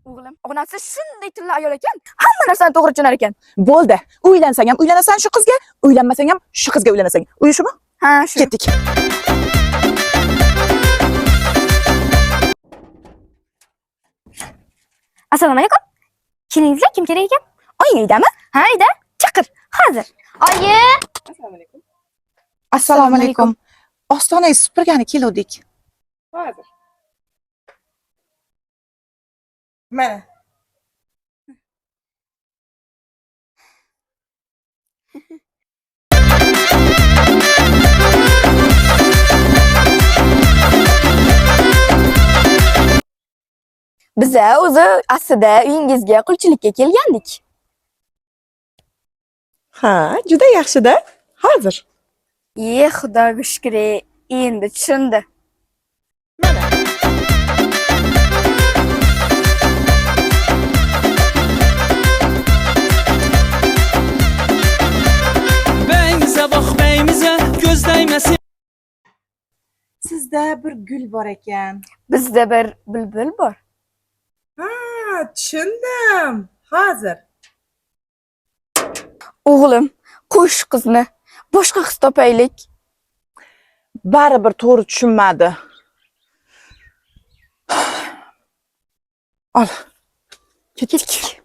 O'g'lim, onasi shunday tilla ayol ekan, hamma narsani to'g'ri tushunar ekan. Bo'ldi. Uylansang ham uylanasan shu qizga, uylanmasang ham shu qizga uylanasan. Uyi shumi? Ha, shu. Ketdik. Assalomu alaykum. Kelingizlar, kim kerak ekan? Oying uydami? Ha, uyda. Chaqir. Hozir. Oyi! Assalomu alaykum. Assalomu alaykum. Ostonaga supurgani keluvdik. Hozir. Mana. Biza o'zi aslida uyingizga qulchilikka kelgandik. Ha, juda yaxshi-da. Hozir. Ye, Xudoga shukr, endi tushundi. Mana. Beyimize bak beyimize göz değmesin. Sizda bir gul bor ekan. Bizda bir bulbul bor. Ha, tushundim. Hozir. O'g'lim, qo'y shu qizni. Boshqa qiz topaylik. Baribir to'g'ri tushunmadi. Ol. Ketdik.